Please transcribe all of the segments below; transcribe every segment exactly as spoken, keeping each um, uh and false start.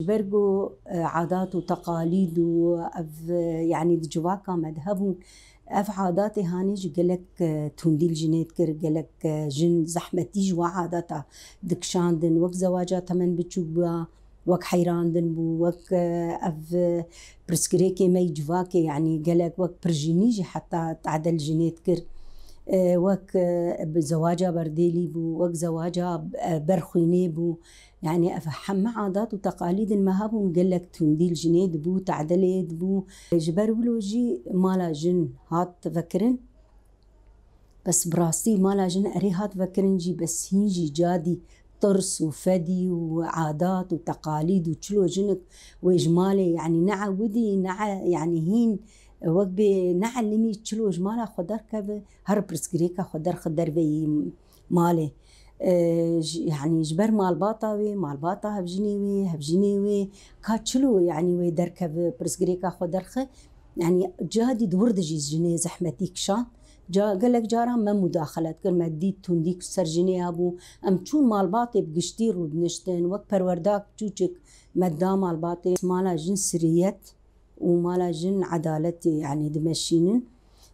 Ji ber ku, e, adat û teqalîd û ev, e, yanî di civaka me de hebûn, ev adatê hanê jî gelek, e, tundî li jinê dikir, gelek, e, jin zehmetî ji we adata dikişandin, wek zewaca temen biçûk bûya, wek heyrandin bû, wek, e, ev, e, pirsgirêkê me yî civakê, yanî gelek wek pirjînî jî heta tade li jinê dikir. E, wek, e, bi zewaca berdêlî bû, wek zewaca, e, berxwînê bû. Yanî ev heme adat û teqalîdên me hebûn, gelek tundî li jinê dibû, tade lê dibû. Ji ber wilo jî mala jin hat vekirin. Bes bi rastî mala jin erê hat vekirin jî, bes hîn jî cadî tirs û fedî û adat û teqalîd û çilo jinik wê ji malê, yanî ne ewidî, ne e-, yanî hîn wek bê ne elimî çilo ji mala xwe derkeve, her pirsgirêka xwe derxe derveyî malê. E, ji, yanî ji ber malbata wê, malbata hevjinê wê, hevjinê wê ka çilo, yanî wê derkeve pirsgirêka xwe derxe, yanî cadî di wir de jî jinê zehmetî kişand. Ca, gelek caran me mudaxele dikir, me dît tundî ser jinê hebû. Em çûn malbatê bi giştî rûdiniştin, wek perwerdak çûçik me da malbatê. Mala jin siriyet û mala jin edaletê, yanî dimeşînin.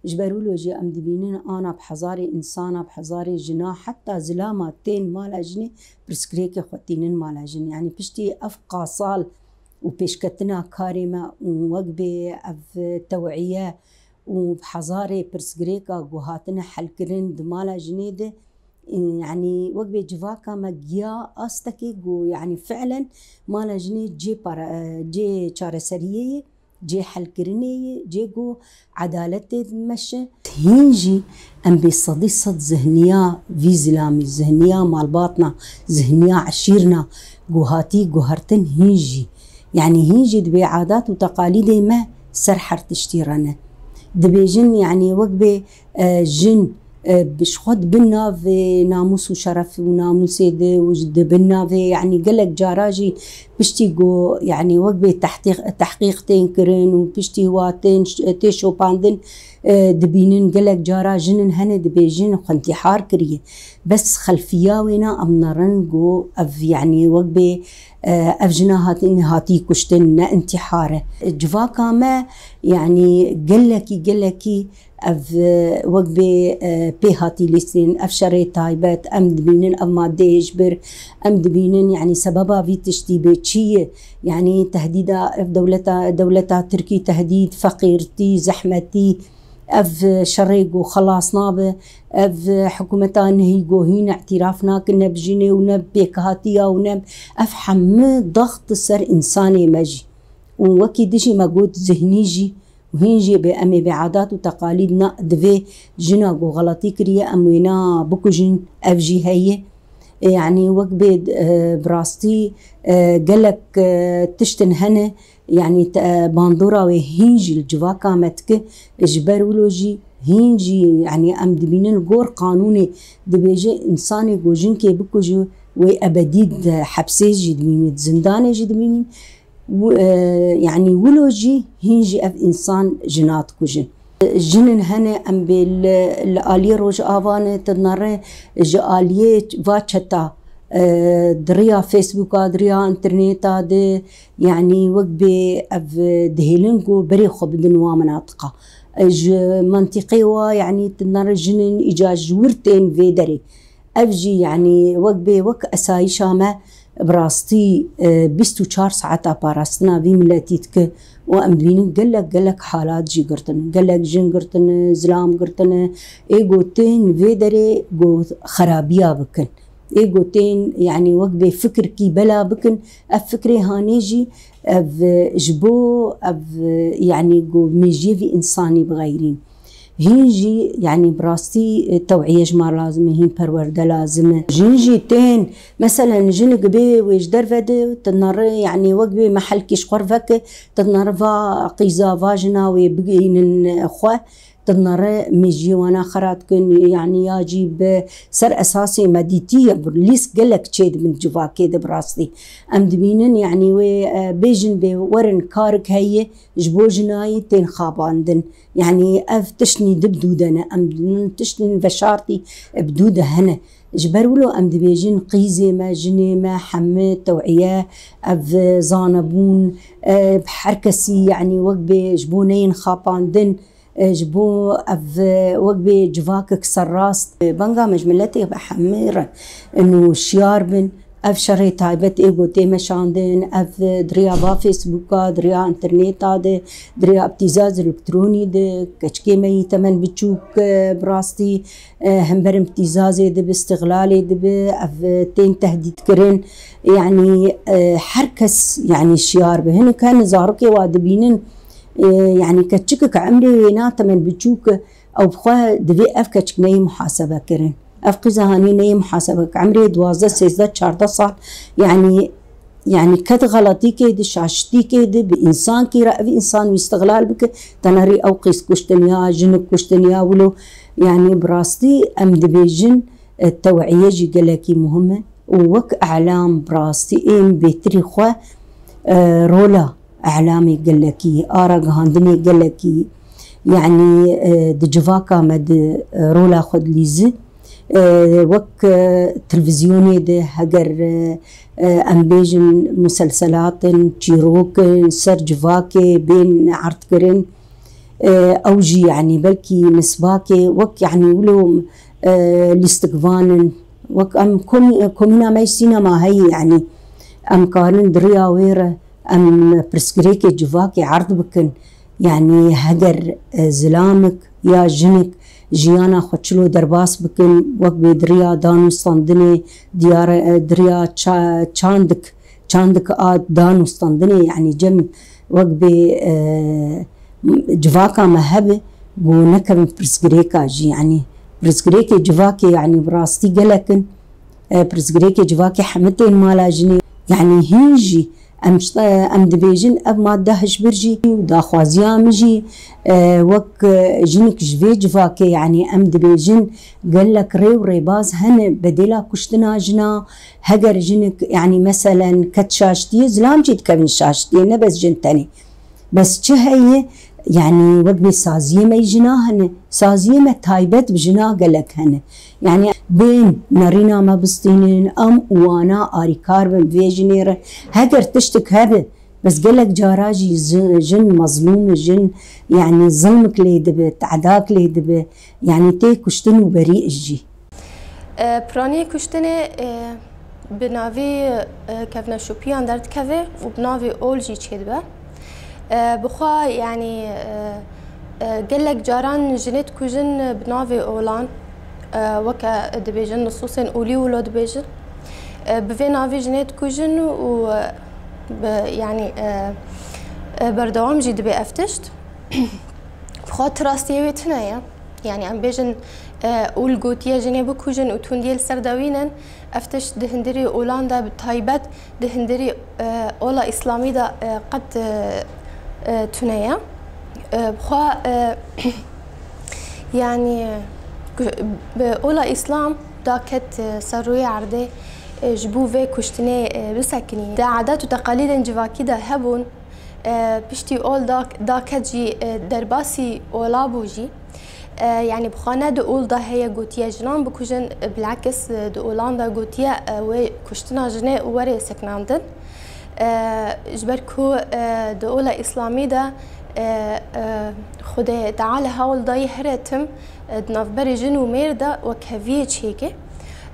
Ji ber wilo jî em dibînin ana bi hezarê însana, bi hezarê jina, heta zilama tên mala jinê, pirsgirêkê xwe tînin mala jin. Yanî piştî ev qasal û pêşketina karê me û wek bê ev tewiye û bi hezarê pirsgirêka ku hatine helkirin di mala jinê de, yanî wek bê civaka me giya astekê ku, yanî fiilen mala jinê cê para-, cê çareseriyê ye, cê helkirinê ye, cê ku edaletê dimeşe. Hîn jî em bê sedî sed zihniya vî zilamî, zihniya malbatna, zihniya eşîrna ku hatî guhertin hîn jî, yanî hîn jî dibê adat û teqalîdê me ser her tiştî re ne. Dibêjin, yanî wek bê, e, jin, e, bi ji xwe di bin navê namûs û şeref û namûsê de û ji di bin navê, yanî gelek cara jî piştî ku, yanî wek bê tehtîq-, tehqîq tên kirin û piştî wa tên ş-, tê şopandin, e, dibînin gelek cara jinin hene dibêjin xwe întîhar kiriye. Bes xelfiya wêna em nerin ku ev, yanî wek bê, e, ev jina hatî, hatî kuştin, ne întîhar e. Civaka me, yanî gelekî, gelekî ev, e, wek bê, e, pê hatî lîstin, ev şerê taybet, em dibînin ev madeyê ji bir, em dibînin, yanî sebeba vî tiştî bê çi ye? Yanî tehdîda ev dewleta, dewleta Tirkî tehdîd, feqîrtî, zehmetî, ev şerê ku xelas nabe, ev hikûmeta nehî ku hîn îtîraf nakin ne bi jinê û ne bi pêkhatiya û ne, ev hemû daxt ser însanê me jî. Û wekî dijî me got zihnî jî û hîn jî bê em ê bê adat û teqalîd na divê jina ku xeletî kiriye em wêna bikujin, ev jî heye. E, yanî wek bê, e, bi rastî, e, gelek, e, tiştin hene, yanî te, e, bandora wê hîn jî li civaka me dike, ji ber wilo jî hîn jî, yanî em dibînin li gor qanûnê dibêje însanê ku jinkê bikuje wê ebedî di hepsê jî dimîne, di zindanê jî dimînin. Wi-, e, yanî wilo jî hîn jî ev însan jina dikujin. Jinin hene em bê li, li aliyê Rojava ne, tu nere ji aliyê va çeta, e, di riya Facebooka, di riya înterneta de, yanî wek bê ev dihêlin ku berê xwe bidin wa minatiqa. E, ji mentiqê wa, yanî tu nere jinin îca ji wir tên vê derê. Ev jî, yanî wek bê, wek esayîşa me, bi rastî, e, bîst û çar saeta parastina vî miletî dike û em dibînin gelek, gelek halat jî girtine. Gelek jin girtine, zilam girtine. Ê ku tên vê derê ku xerabiya bikin. Ê ku tên, yanî wek bê fikirkî bela bikin. Ev fikrê hanê jî, ev, e, ji bo, ev, e, yanî ku mêjiyê vî însanî bixeyrîn. Hîn jî, yanî bi rastî, e, tewîye ji me lazim e, hîn perwerde lazim e. Jin jî tên, meselen, jinik bê wê ji derve de, tu nere, yanî wek bê mehelkî ji xwe veke, tu nere va qîza, va jina wê bigihînin xwe, tu nere mêjiyê wana xera dikin, yanî ya jî bi ser esasê me dîtiye, lîst gelek çêdibin civakê de bi rastî. Em dibînin, yanî wê, e, bêjin bê werin karik heye, ji bo jinayî tên xabandin. Yanî ev tiştnî di bi dû de ne. Em dibînin tiştên veşartî bi dû de hene. Ji ber wilo em dibêjin qîzê me, jinê me, heme tewiye, ev zanebûn, e, her kesî, yanî wek bê ji bo neyên xapandin, e, ji bo ev, e, wek bê civakek serrast. E, banga me ji miletê be hemê re û şiyar bin. Ev şerê taybet ê ku tê meşandin, ev, e, di riya va Facebooka, di riya înterneta de, di riya îptîzaz elektronî de, keçikê me yî temen biçûk, e, bi rastî, e, hember îptîzazê dibe, îstixlalê dibe, ev, e, tên tehdîtkirin. Yanî, e, her kes, yanî şiyar be. Hinek hene zarokê wa dibînin, e, yanî keçikek emrê wê na temen biçûk e, ew bi xwe divê ev keçik neyê muhasebe kirin. Ev qîza hanê neyê muhasebe, emrê duwazdeh, sêzdeh, çardeh sal, yanî, yanî ket xeletîkê di, şaşitîkê di, bi însankî re ev însan wî îstixlal bike, tenerî ew qîz kuştin ya, jinik kuştin ya, wilo, yanî bi rastî em dibêjin, e, tewîye jî gelekî muhim e û wek elam bi rastî ên bêtirî xwe, e, rola elamê gelekî, a ragihandinê gelekî, yanî, e, di civaka me di, e, rola xwe dilîzi. E, wek, e, televîzyonê de heger, e, e, em bêjin muselselatin, çîrokin, ser civakê bên erdkirin, e, ew jî, yanî belkî nisbakê wek, yanî wilo, e, lîstikvan in. Wek em komî-, komîna me yî sînema heye, yanî em karin di riya wê re em pirsgirêkê civakê erd bikin. Yanî heger, e, zilamik ya jinik jiyana xwe çilo derbas bikin, wek bê di riya danûstandinê diyar, e, di riya ça-, çandik, çandik a danûstandinê, yanî cem wek bê, e, civaka me hebe, ku nekevin pirsgirêka jî, yanî pirsgirêkê civakê, yanî bi rastî gelek in. E, pirsgirêkê civakê heme tên mala jinê. Yanî hîn jî em ji te, em dibêjin ev madde hişbir jî û daxwaziya min jî, e, wek, e, jinik ji vê civakê, yanî em dibêjin gelek rê û rêbaz hene bedêla kuştina jina. Heger jinik, yanî meselen ket şaştiyê, zilam jî dikevin şaştiyê, ne bes jin tenê. Bes çi heye? Yanî wek bê saziyê me yî jina hene. Saziyê me taybet bi jina gelek hene. Yanî bên nerîna me bistînin, em û wana arîkar bin vê jinê re. Heger tiştik hebe, bes gelek cara jî ji-, jin mezlûm e, jin, yanî zilmik lê dibe, te'dak lê dibe, yanî tê kuştin û berî jî. E, piraniyê kuştinê, e, bi navî, e, kevneşopiyan derdikeve û bi navê ol jî çêdibe. E, bi xwe, yanî, e, e, gelek caran jinê dikujin bi navê olan, e, weke dibêjin, nisûsên olî wilo dibêjin. E, bi vê navî jinê dikujin û, e, bi, yanî, e, e, berdewam jî dibe ev tişt. Bi xwe tu rastiyê wê tune ye. Yanî em bêjin, e, ol gotiye jinê bikujin û tundiyê li ser dewînin. Ev tişt di hundirî olan de bi taybet di hundirî, e, ola îslamî de, e, qet, e, e, tune ye. E, bi xwe, e, yanî, bi ola îslam da ket, e, ser rûyê erdê, e, ji bo vê kuştinê, e, bisekinî. Di adet û teqalîdên civakî de hebûn, e, piştî ol da, da ket jî, e, derbasî ola bû jî. E, yanî bi xwe ne di ol de heye gotiye jinan bikujin, e, bilakis, e, di olan de gotiye, e, wê kuştina jinê werê sekinandin. E, ji ber ku, e, di ola îslamî de, e, e, Xwedê Teala hewl dayî here tim, e, di navberê jin û mêr de wekheviyê çêke.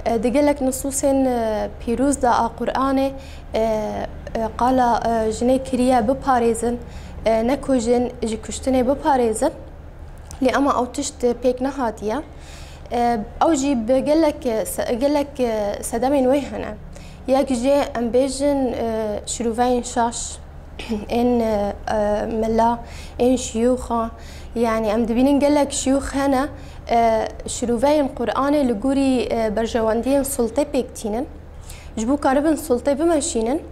E, di gelek nisûsên, e, pîroz de a Qur'anê, e, e, qala, e, jinê kiriye biparêzin, e, nekujin, ji kuştinê biparêzin. Lê ema ew tişt pêk nehatiye. E, ew jî bi gelek, se-, gelek, e, sedemên wê hene. Yek jê em bêjin, e, şirûveyên şaş, ên, e, e, mela, ên şiyûxa. Yanî em dibînin gelek şiyûx hene, e, şirûveyên Qur'anê li gorî, e, berjewendiyên sultê pêk tînin. Ji bo karibin sultê bimeşînin,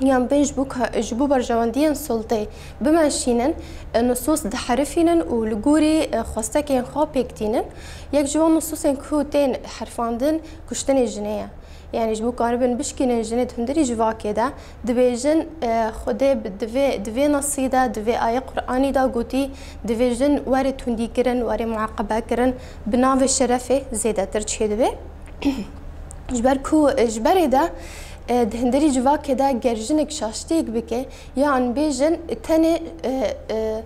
yan bên ji bo ka-, ji bo berjewendiyên sultê bimeşînin, e, nisûs diherifînin û li gorî, e, xwestekên xwe pêk tînin. Yek ji wan nisûsên ku tên herfandin, kuştinê jinê ye. Yanî ji bo karibin bişkînin jinê di hundirî civakê de, dibêjin, e, Xwedê bi, di vê, di vê nesî de, di vê ayê Qur'anî de gotî, divê jin were tundî kirin, were muaqebe kirin, bi navê şerefê zêdetir çêdibe. Ji ber ku, e, ji berê de, e, di hundirî civakê de ger jinek şaştiyek bike, yan bêjin tenê, e, e,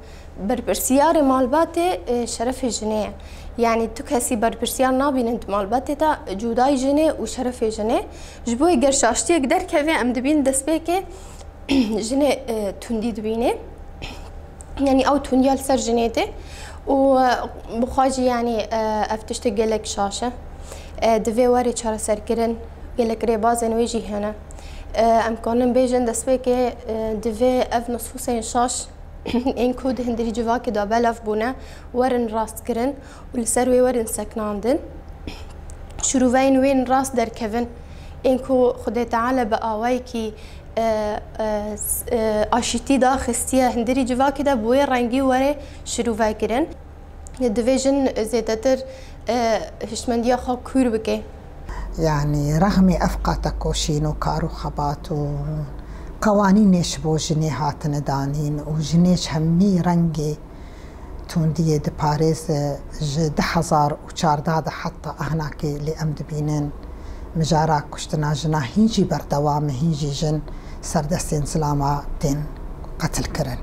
berpirsiyarê malbatê, e, şerefê jinê ye. Yanî tu kesî berpirsiyar nabînin di malbatê de cudayî jinê û şerefê jinê. Ji bo ger şaştiyek derkeve, em dibînin destpêkê jinê, e, tundî dibîne. Yanî ew tundiya li ser jinê tê û, e, bi xwe jî, yanî, e, ev tiştek gelek şaş e. E, divê were çareserkirin, gelek rêbazên wê jî hene. E, em kanin bêjin destpêkê, e, divê ev nusûsên şaş ên ku di hundirî civakê de belav bûne, werin rastkirin û li ser wê werin seknandin. Şirûveyên wên rast derkevin, ên ku Xwedê Teala bi awayekî, e, e, s-, e, aşîtî daxistiye hundirî civakê de, bi wê rengî were şirûve kirin. Divê jin zêdetir, e, hişmendiya xwe kûr bike. Yanî rexmê ev qatekoşîn û kar û xebat û qewanînê ji bo jinê hatine danîn û jinê ji hemî rengê tundiyê diparêze, ji du hezar û çardeh de heta ahnakê lê em dibînin mijara kuştina jina hîn jî berdewam e, hîn jî jin ser destên zilama tên qetilkirin.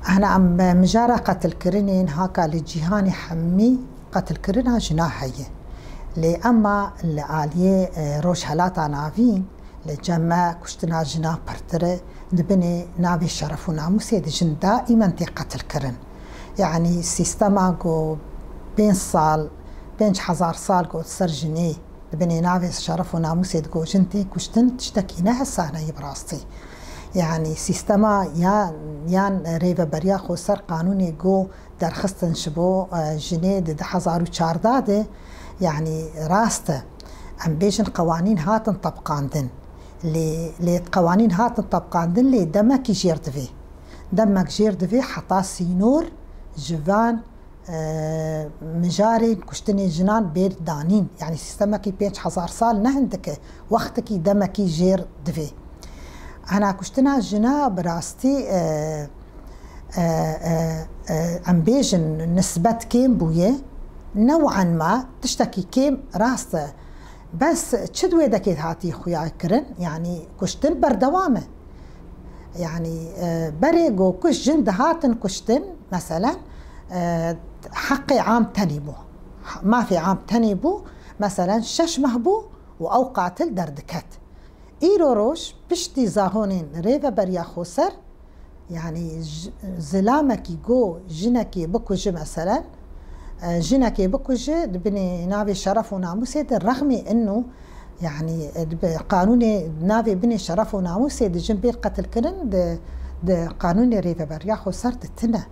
Hena em mijara qetilkirinên haka li cîhanê hemî qetilkirina jina heye. Lê ema li aliyê, e, Rojhelata Navîn li cem me kuştina jina pirtir e, di binê navê şeref û namûsê de jin daîmen tê qetilkirin. Yanî sîstema ku pênc sal, pênc hezar sal ku ser jinê di binê navê şeref û namûsê de ku jin tê kuştin, tiştekî ne hesane ye bi rastî. Yanî sîstema ya, yan rêveberiya xweser qanûnê ku derxistin ji bo, e, jinê di du hezar û çardeh de, yanî rast e. Em bêjin qewanîn hatin tebqandin. Lê, lê qewanîn hatin tebqandin, lê demekî jêr divê. Demek jêr divê heta sînor ji van, e, mijarên kuştinê jinan bê danîn. Yanî sîstemekî pênc hezar sal ne hindik e. Wextekî demekî jêr divê. Hena kuştina jina bi rastî, e, e, e, e, em bêjin nisbet kêm bûye. New'an ma tiştekî kêm rast e. Bes çi di wê dekê hatî xuya kirin? Yanî kuştin berdewam e. Yanî, e, berê ku kuş jin dihatin kuştin, meselen, e, heqê am tenê bû. Mafê am tenê bû, meselen, şeş meh bû û ew qatil derdiket. Îro roj piştî zahonên rêveberiya xweser, yanî j-, zilamekî go jinekê bikuje, meselen, e, jinekê bikuje, di binê navê şeref û namûsê de rexmê ino, yanî, e, di bi-, qanûnê navê binê şeref û namûsê de jin bên qetilkirin, di, di qanûnê rêveberiya xweser de tine.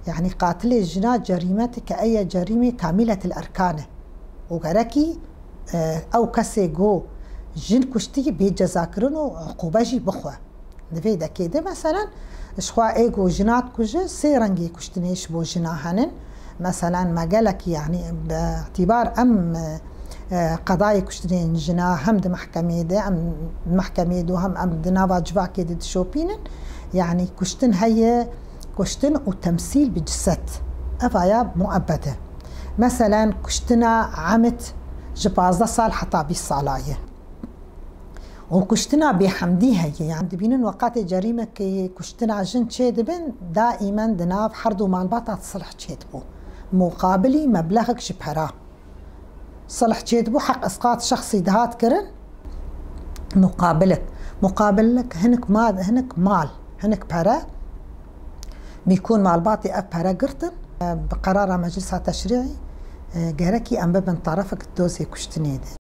Yanî qatilê jina cerîmetê ke eye cerîmê kamîletil erkan e. Û gerekî, e, ew kesê go jin kuştî bê cezakirin û uqûbe jî bixwe. Di vê dekê de, meselen, ji xwe ê ku jina dikuje, sê rengê kuştinê ji bo jina henin. Meselen, me gelekî, yanî, bi îtîbar em, e, e, qedayê kuştinên jina hem di mehkemê de, em di mehkemê de û hem em di nava civakê de dişopînin. Yanî, kuştin heye, kuştin û temsîl bi ciset. Eva ya muebed e. Meselen, kuştina emid ji pazdeh sal heta bîst sala ye. Û kuştina bêhemdî heye. Yanî dibînin weqatê cerîmekê kuştina jin çêdibin, daîmen di nav her du malbata silh çêdibû. Muqabilî meblexek ji pera. Silh çêdibû, heq isqat şexsî dihat kirin. Muqabilek. Muqabilek hinek ma-, hinek mal, hinek pere. Mîkûn malbatê ev pere girtin. Bi qerara Meclisa Teşrî'î, e, gerekî em bibin terefek dozê kuştinê de.